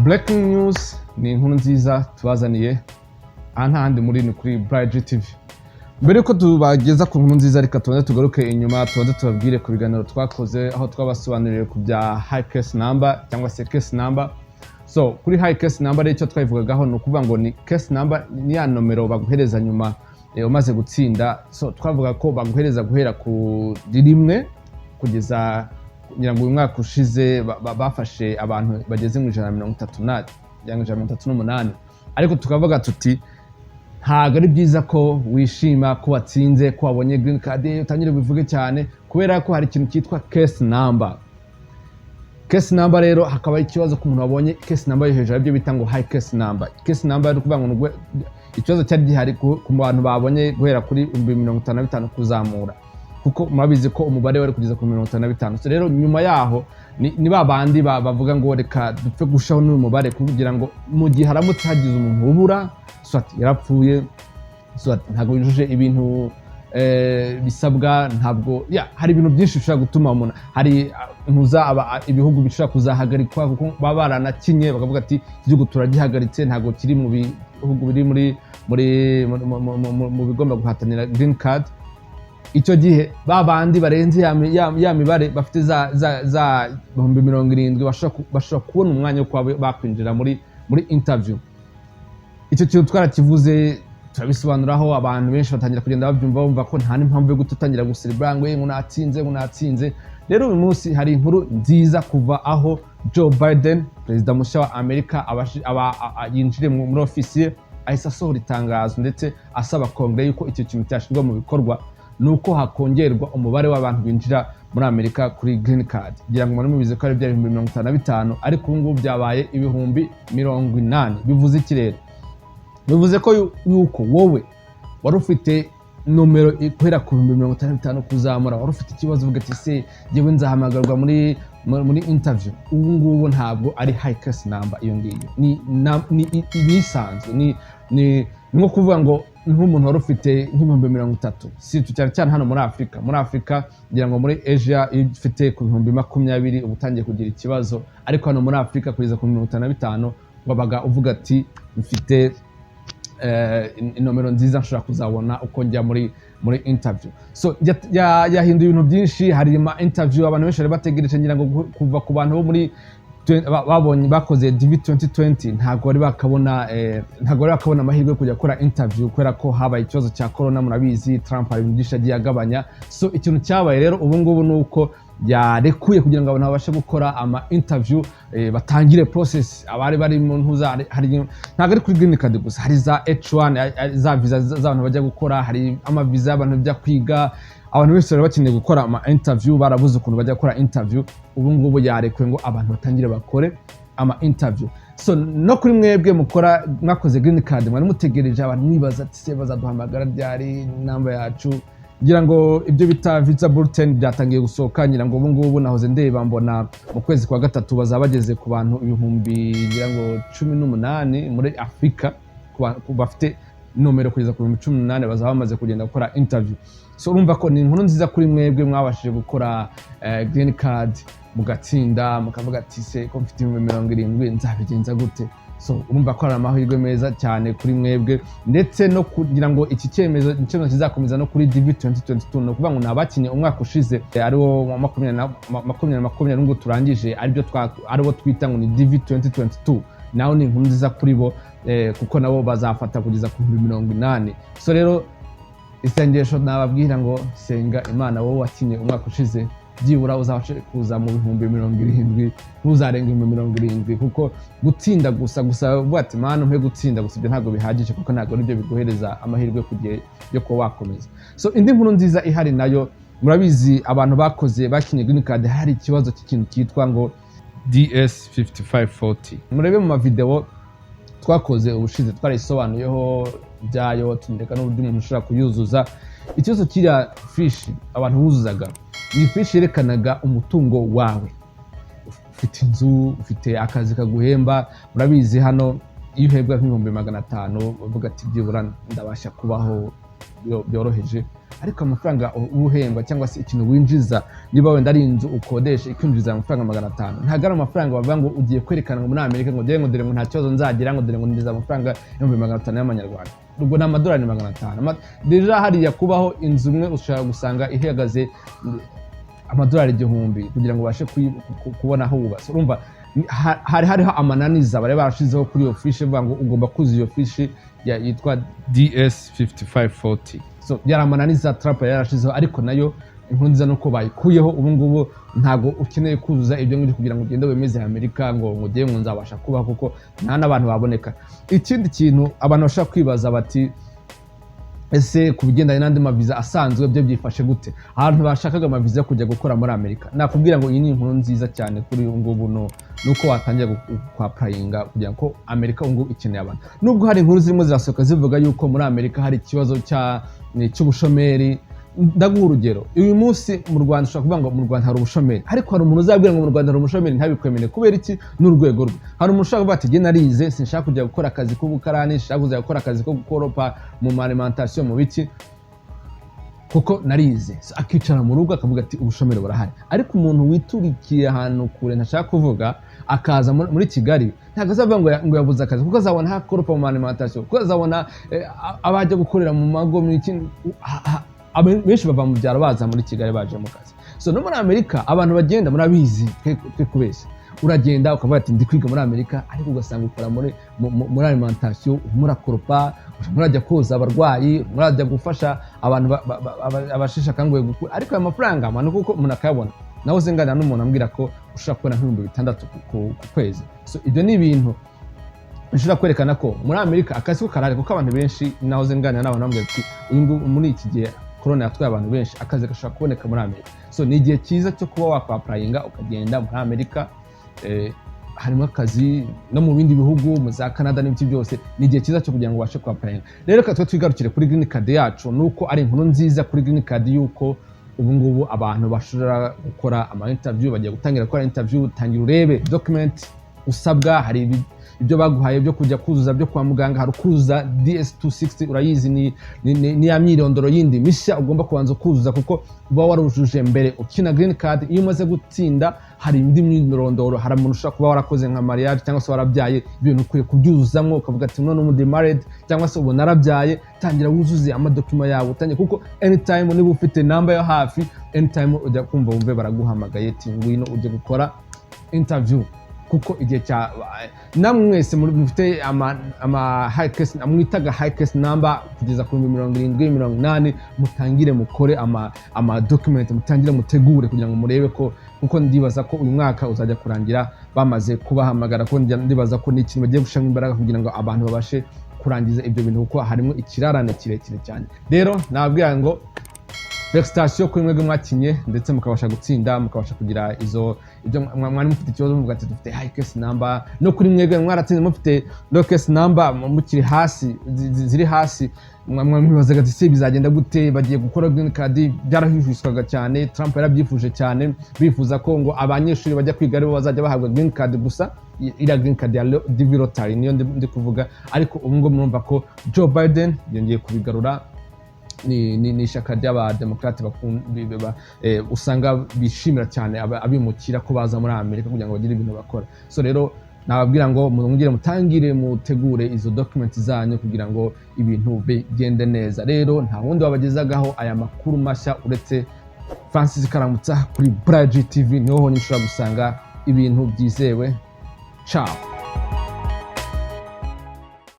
Breaking news, ni inkuru nziza tubazaniye aha, nta handi muri, ni kuri Bright TV. Mbere yuko tubageza ku nkuru nziza, reka tubanze tugaruke inyuma, tubanze tubabwire ku biganiro twakoze, aho twabasobanuriye ku bya high case number cyangwa se case number. So kuri high case number rero, icyo twabivugagaho ni ukuvuga ngo ni case number, ni ya nomero baguhereza nyuma umaze gutsinda. So twavuga ko baguhereza guhera ku 1 kugeza, ngira ngo uyu mwaka ushize bafashe abantu bageze mu 130 na ngira ngo 138. Ariko tukavuga tuti ntabwo ari byiza ko wishima ko watsinze, ko wabonye green card, utangire ubivuge cyane, kubera ko hari ikintu cyitwa case number. Case number rero, hakaba ikibazo ku muntu wabonye case number yo hejuru, aribyo bita ngo high case number. Case number ari ukuvuga ngo ni ikibazo cyari gihari ku bantu babonye guhera kuri 55,000 kuzamura, kuko murabizi ko umubare wari kugeza ku 55. So rero nyuma yaho ni ba bandi bavuga ngo reka dupfe gushaho n'uyu mubare, kugira ngo mu gihe haramutse hagize umuntu ubura, soit yarapfuye, soit ntabwo yujuje ibintu bisabwa, ntabwo ya hari ibintu byinshi bishobora gutuma umuntu hari ntuza ibihugu bishobora kuzahagarikwa, kuko baba baranakinye bakavuga ati iki gihugu turagihagaritse, ntabwo kiri mu bihugu biri muri mu bigomba guhatanira green card. Icyo gihe ba bandi barenze ya mibare, bafite za 70,000, bashobora kubona umwanya wo kuba bakwinjira muri interview. Icyo kintu twarakivuze, turabisobanuraho, abantu benshi batangira kugenda babyumva, bumva ko nta n'impamvu yo gutangira guserebura ngo ngo natsinze, ngo natsinze. Rero uyu munsi hari inkuru nziza kuva aho Joe Biden, perezida mushya wa Amerika, yinjiriye muri ofisi ye, ahise asohora itangazo ndetse asaba Kongere yuko icyo kintu cyashyirwa mu bikorwa, ni uko hakongerwa umubare w'abantu binjira muri Amerika kuri green card. Kugira ngo muri mubizi ko ari bya 55,000, ariko ubu ngubu byabaye 80,000. Bivuze iki rero? Bivuze ko yuko wowe wari ufite nomero guhera ku 55,000 kuzamura, wari ufite ikibazo uvuga ati se njyewe nzahamagarwa muri interview, ubu ngubu ntabwo ari high case number iyo ngiyo, ni isanzwe, ni nko kuvuga ngo nk'umuntu wari ufite nk'ibihumbi 30, si cyane cyane hano muri Afurika. Muri Afurika, ngira ngo muri Asia iyo ufite ku 20,000 uba utangiye kugira ikibazo, ariko hano muri Afurika kugeza ku 55,000 wabaga uvuga ati mfite inomero nziza, nshobora kuzabona uko njya muri interview. So yahinduye ibintu byinshi. Hari ama interview abantu benshi bari bategereje, ngira ngo kuva ku bantu bo muri babonye bakoze DV 2020, ntabwo bari bakabona amahirwe yo kujya gukora interview, kubera ko habaye ikibazo cya corona. Murabizi, Trump hari ibintu byinshi yagiye agabanya. So ikintu cyabaye rero ubu ngubu ni uko yarekuye kugira ngo abantu babashe gukora ama interview, batangire process. Abari bari mu ntuza, ntabwo ari kuri green card gusa, hari za H1, za visa z'abantu bajya gukora, hari ama visa y'abantu bajya kwiga. Abantu bose bari bakeneye gukora ama interview, barabuze ukuntu bajya gukora interview. Ubu ngubu yarekuwe ngo abantu batangire bakore ama interview. So no kuri mwebwe mukora, mwakoze green card, mwari mutegereje, abantu mwibaza ati se bazaduhamagara ryari namba yacu? Ngira ngo ibyo bita visa bulletin byatangiye gusohoka. Ngira ngo ubu ngubu nahoze ndeba, mbona mu kwezi kwa gatatu bazaba bageze ku bantu ibihumbi ngira ngo 18 muri Afurika, ku bafite nomero kugeza ku 18,000 bazaba bamaze kugenda gukora interview. So urumva ko ni inkuru nziza kuri mwebwe mwabashije gukora green card mugatsinda, mukavuga ati se ko mfite 70,000 nzabigenza gute? So urumva ko ari amahirwe meza cyane kuri mwebwe, ndetse no kugira ngo iki cyemezo, icyemezo kizakomeza no kuri DV 2022. Ni ukuvuga ngo ni abakinnye umwaka ushize, ariwo wa makumyabiri na makumyabiri makumyabiri n'ubwo turangije, aribyo ariwo twita ngo ni DV 2022. Naho ni inkuru nziza kuri bo, kuko nabo bazafata kugeza ku 80,000. So rero isengesho nababwira ngo senga Imana, wowe wakinye umwaka ushize, byibura uzabashe kuza mu 70,000, ntuzarenga 70,000, kuko gutsinda gusa gusa, uvuga ati Mana umpe gutsinda gusa, ibyo ntabwo bihagije, kuko ntabwo aribyo biguhereza amahirwe kugihe yo kuba wakomeza. So indi nkuru nziza ihari nayo, murabizi abantu bakoze, bakinye green card, hari ikibazo cy'ikintu cyitwa ngo DS 5540. Murebe mu mavideo twakoze ubushize, twarayisobanuyeho byayo, tunereka n'uburyo umuntu ushobora kuyuzuza. Ikibazo kiriya fishi abantu buzuzaga ni ifishi yerekanaga umutungo wawe: ufite inzu, ufite akazi kaguhemba. Murabizi hano iyo uhembwa nk'ibihumbi 500, uvuga ati byibura ndabasha kubaho byoroheje. Ariko Ariko amafaranga uba uhembwa cyangwa se ikintu winjiza, niba wenda ari inzu ukodesha ikwinjiza amafaranga 500, ntabwo ari amafaranga bavuga ngo ugiye kwerekana ngo muri Amerika ngo dore, ngo dore, ngo nta kibazo nzagira, ngo dore ngo ninjiza amafaranga 500,000 y'amanyarwanda. Ubwo ni amadolari 500. Déjà hariya kubaho, inzu imwe ushobora gusanga ihagaze amadolari 1000 kugira ngo ubashe kubona aho wubatse. Urumva hari hariho amananiza bari barashizeho kuri iyo fishi, bavuga ngo ugomba kuzuza iyo fishi yitwa DS 5540. So yari amananiza Trump yari yarashizeho, ariko nayo inkuru nziza nuko bayikuyeho. Ubu ngubu ntabwo ukeneye kuzuza ibyo ngibyo kugira ngo ugende wemeze Amerika ngo ugiye ngo nzabasha kubaho, kuko nta n'abantu baboneka. Ikindi kintu abantu bashobora kwibaza bati: "Ese ku bigendanye n'andi maviza asanzwe byo byifashe gute?" Ahantu bashakaga amaviza yo kujya gukora muri Amerika, nakubwira ngo iyi ni inkuru nziza cyane kuri ubu ngubu, no nuko watangira kwapplyinga kugira ngo Amerika ubu ngubu ikeneye abantu. Nubwo hari inkuru zirimo zirasohoka zivuga yuko muri Amerika hari ikibazo cy'ubushomeri. Ndaguha urugero: uyu munsi mu Rwanda ushobora kuvuga ngo mu Rwanda hari ubushomeri, ariko hari umuntu uzabwira ngo mu Rwanda hari ubushomeri ntabikwemere. Kubera iki? N'urwego rwe. Hari umuntu ushobora kuvuga ati: "Jye narize, sinshaka kujya gukora akazi k'ubukarani, sinshaka kujya gukora akazi ko gukoropa mu alimentation, mu biki, kuko narize." So, akicara mu rugo akavuga ati ubushomeri burahari. Ariko umuntu witurikiye ahantu kure ntashaka kuvuga, akaza muri Kigali, ntabwo azavuga ngo yabuze akazi, kuko azabona hakoropa mu alimentation, kuko azabona abajya gukorera mu mago mu iki. Benshi bava mu byaro baza muri Kigali baje mu kazi. So no muri Amerika abantu bagenda, murabizi, twe kubeshya, uragenda ukavuga ati ndi kwiga muri Amerika, ariko ugasanga ukora muri alimentation, urimo urakoropa, urimo urajya koza abarwayi, urimo urajya gufasha abantu abasheshe akanguhe gukura. Ariko ayo mafaranga amanuka kuko umuntu akayabona. Nawe uzenganira n'umuntu ambwira ko ushobora kubona nk'6,000 ku kwezi. So ibyo ni ibintu bishobora kwerekana ko muri Amerika akazi ko karahari, kuko abantu benshi nahoze nganira n'abantu bambwira ati uyu nguyu muri iki gihe korona yatwaye abantu benshi, akazi gashobora kuboneka muri Amerika. So ni igihe cyiza cyo kuba wakwapplyinga ukagenda muri Amerika. Harimo akazi no mu bindi bihugu, mu za Canada n'ibiki byose. Ni igihe cyiza cyo kugira ngo ubashe kwapplyinga. Rero reka twe twigarukire kuri green card yacu, nuko ari inkuru nziza kuri green card yuko ubu ngubu abantu bashobora gukora ama interview, bagiye gutangira gukora interview. Tangira urebe document usabwa. Hari ibyo baguhaye byo kujya kuzuza byo kwa muganga, hari ukuzuza DS 260, urayizi, ni ya myirondoro yindi mishya ugomba kubanza kuzuza, kuko uba warujuje mbere ukina green card. Iyo umaze gutsinda hari indi myirondoro. Hari umuntu ushobora kuba warakoze nka mariage cyangwa se warabyaye, ibintu ukwiye kubyuzuzamo, ukavuga ati none ubu married cyangwa se ubu narabyaye. Tangira wuzuze amadocuments yawe utangiye, kuko anytime niba ufite namba yo hafi, anytime ujya kumva wumve baraguhamagaye ati ngwino ujye gukora interview. Kuko igihe cya namwe mwese mufite ama high case, mwitaga high case number kugeza ku 70,000, 80,000, mutangire mukore ama document, mutangire mutegure kugira ngo murebe ko, kuko ndibaza ko uyu mwaka uzajya kurangira bamaze kubahamagara, ko ndibaza ko ni ikintu bagiye gushiramo imbaraga kugira ngo abantu babashe kurangiza ibyo bintu, kuko harimo ikirarane kirekire cyane. Rero nababwira ngo félicitations kuri mwebwe mwakinye ndetse mukabasha gutsinda, mukabasha kugira izo ibyo mwari mufite ikibazo muvuga ati dufite high case number, no kuri mwebwe mwaratsinze mufite low case number, mukiri hasi, ziri hasi, mwibazaga ati se bizagenda gute? Bagiye gukora green card, byarahwihwiswaga cyane, Trump yarabyifuje cyane, bifuza ko ngo abanyeshuri bajya kwiga aribo bazajya bahabwa green card gusa. Iriya green card ya DV lottery niyo ndi kuvuga. Ariko ubu ngubu murumva ko Joe Biden yongeye kubigarura. Ni ishyaka ry'abademokarate usanga bishimira cyane abimukira ko baza muri Amerika kugira ngo bagire ibintu bakora. So rero nababwira ngo mwongere mutangire mutegure izo document zanyu kugira ngo ibintu bigende neza. Rero nta wundi wabagezagaho aya makuru mashya uretse Francis Karamutsa kuri Bragi TV. Niho honyine ushobora gusanga ibintu byizewe. Ciao.